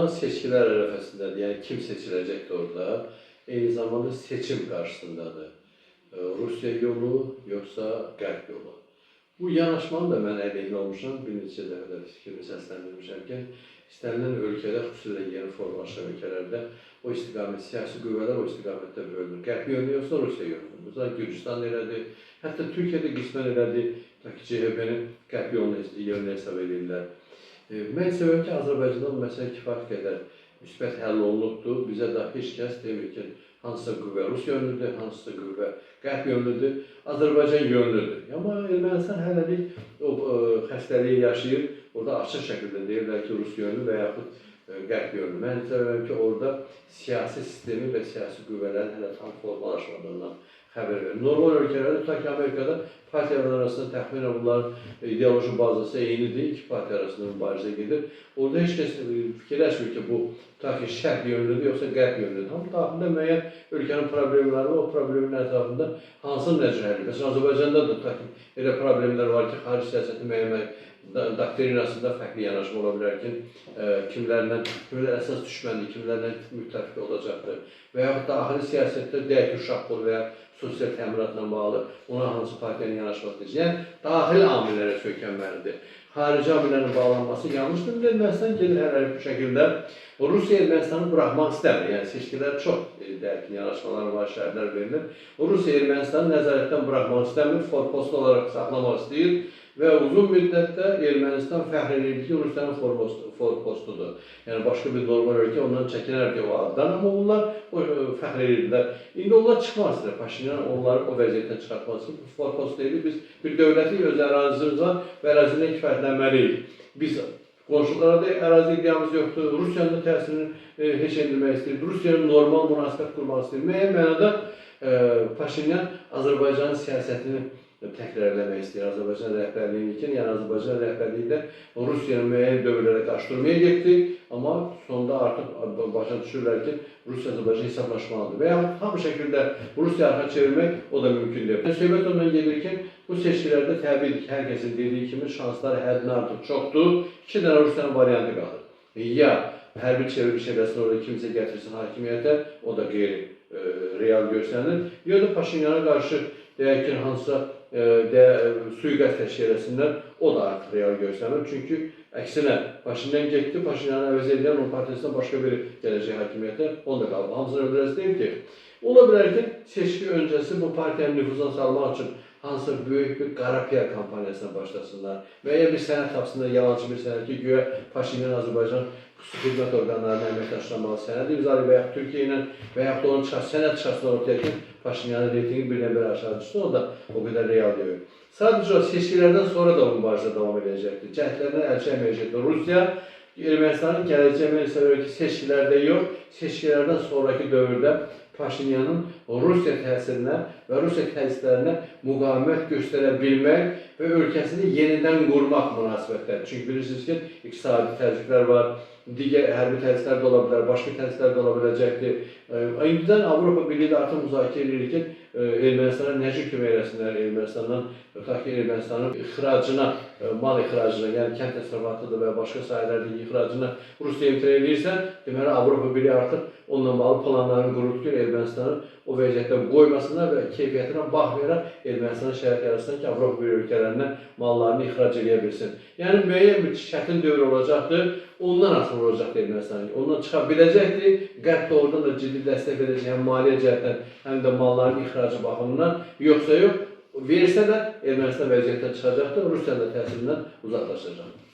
Ermənistan seçkilər ərəfəsindədir. Yəni kim seçiləcəkdir orada? Eyni zamanda seçim qarşısındadır. Rusiya yolu yoxsa Qərb yolu? Bu yanaşmanı da mən əleyhinə olmuşam. Bir neçə dəfə də fikrimi səsləndirmişəm ki, istənilən ölkədə, xüsusilə yeni formalaşan ölkələrdə o istiqamət, siyasi qüvvələr o istiqamətdə bölünür. Qərb yönlü yoxsa Rusiya yönlü. Məsələn, Gürcüstan elədi, hətta Türkiyə də qismən elədi, ta ki CHP-ni Qərb yönlü hesab edirlər. Mən hesab ki, Azərbaycanda bu məsələ kifayət qədər müsbət həll olunubdur. Bizə də heç kəs demir ki, hansısa qüvvə Rus yönlüdür, hansısa qüvvə Qərb yönlüdür, Azərbaycan yönlüdür. Amma Ermənistan hələlik o xəstəliyi yaşayır. Orada açıq şəkildə deyirlər ki, Rus yönlü və yaxud Qərb yönlü. Mən hesab edirəm ki, orada siyasi sistemin və siyasi qüvvələrin hələ tam formalaşmadığından xəbər verir. Normal ölkələrdə, tutaq ki, Amerikada partiyalar arasında təxminən bunların ideoloji bazası eynidir, iki partiya arasında mübarizə gedir. Orada heç kəs fikirləşmir ki, bu tutaq ki, şərq yönlüdür, yoxsa qərb yönlüdür. Amma daxilində müəyyən ölkənin problemləri var, o problemin ətrafında hansı nə cür həll? Məsələn, Azərbaycanda da tutaq ki, elə problemlər var ki, xarici siyasəti müəyyən doktrinasında fərqli yanaşma ola bilər ki, kimlərlə, kimlər əsas düşməndir, kimlərlə müttəfiq olacaqdır və yaxud daxili siyasətdə deyək ki, uşaq pulu və ya sosial təminatla bağlı ona hansı partiyanın yanaşması necə. Yəni, daxili amillərə söykənməlidir. Xarici amillərin bağlanması yanlışdır. Ermənistan gedir hələlik bu şəkildə. Rusiya Ermənistanı buraxmaq istəmir. Yəni seçkilər çox deyək ki, yanaşmalar var, şərhlər verilir. Rusiya Ermənistanı nəzarətdən buraxmaq istəmir, forpost olaraq saxlamaq istəyir və uzun müddətdə Ermənistan fəxr edirdi ki, Rusiyanın forpostudur. Yəni başqa bir normal ölkə ondan çəkinərdi o addan, amma onlar o fəxr edirdilər. İndi onlar çıxmaq istəyir. Paşinyan onları o vəziyyətdən çıxartmaq istəyir. Bu forpost deyil, biz bir dövlətik, öz ərazimiz var və ərazidən kifayətlənməliyik. Biz qonşulara da ərazi iddiamız yoxdur. Rusiyanın da təsirini heç endirmək istəyir. Rusiyanın normal münasibət qurmaq istəyir. Müəyyən mənada Paşinyan Azərbaycanın siyasətini təkrar eləmək istəyir Azərbaycan rəhbərliyini ki, yəni Azərbaycan rəhbərliyi də Rusiyanın müəyyən dövrlərə qarşı durmaya getdi, amma sonda artıq başa düşürlər ki, Rusiya Azərbaycan hesablaşmalıdır və yaxud tam şəkildə Rusiya arxa çevirmək o da mümkün deyil. Söhbət ondan gedir ki, bu seçkilərdə təbiidir ki, hər kəsin dediyi kimi şanslar həddindən artıq çoxdur. İki dənə Rusiyanın variantı qalır. Ya hərbi çevriliş eləsin, orada kimsə gətirsin hakimiyyətə, o da qeyri real görsənir. Ya da Paşinyana qarşı deyək ki, hansısa sui-qəsd təşkil eləsinlər, o da artıq real görsənmir. Çünki əksinə Paşinyan getdi, Paşinyanı əvəz edən onun partiyasından başqa biri gələcək hakimiyyətə, onu da qalıb. Hamısını öldürəsi deyil ki. Ola bilər ki, seçki öncəsi bu partiyanın nüfuzunu salmaq üçün hansısa böyük bir qara PR kampaniyasına başlasınlar və ya bir sənəd tapsınlar, yalancı bir sənəd ki, güya Paşinyan Azərbaycan xüsusi xidmət orqanlarının əməkdaşlarla bağlı sənəd imzalayır və yaxud Türkiyə ilə və yaxud da onun sənəd çıxarsın ortaya ki, Paşinyanın reytingi birdən-birə aşağı düşsün, o da o qədər real deyil. Sadəcə o seçkilərdən sonra da bu mübarizə davam edəcəkdir. Cəhdlərindən əl çəkməyəcəkdir. Rusiya Ermənistanın gələcəyi mən hesab edirəm ki, seçkilərdə yox, seçkilərdən sonraki dövrdə Paşinyanın Rusiya təsirinə və Rusiya təzyiqlərinə müqavimət göstərə bilmək və ölkəsini yenidən qurmaq münasibətləri. Çünki bilirsiniz ki, iqtisadi təzyiqlər var, digər hərbi təzyiqlər də ola bilər, başqa təzyiqlər də ola biləcəkdir. İndidən Avropa Birliyi də artıq müzakirə edir ki, Ermənistana nə cür kömək eləsinlər, Ermənistandan, tutaq ki, Ermənistanın ixracına, mal ixracına, yəni kənd təsərrüfatı da və başqa sahələrdəki ixracına Rusiya imtina edirsə, deməli Avropa Birliyi artıq onunla bağlı planlarını qurur ki, Ermənistanı o vəziyyətdə qoymasınlar və keyfiyyətinə baxmayaraq Ermənistana şərait yaratsın ki, Avropa Birliyi ölkələrinə mallarını ixrac eləyə bilsin. Yəni müəyyən bir çətin dövr olacaqdır, ondan asılı olacaqdır Ermənistan. Ondan çıxa biləcəkdir. Qərb də oradan da ciddi dəstək verəcək həm maliyyə cəhətdən, həm də malların ixracı baxımından. Yoxsa yox, versə də Ermənistan vəziyyətdən çıxacaqdır, Rusiyanın da təsirindən uzaqlaşacaqdır.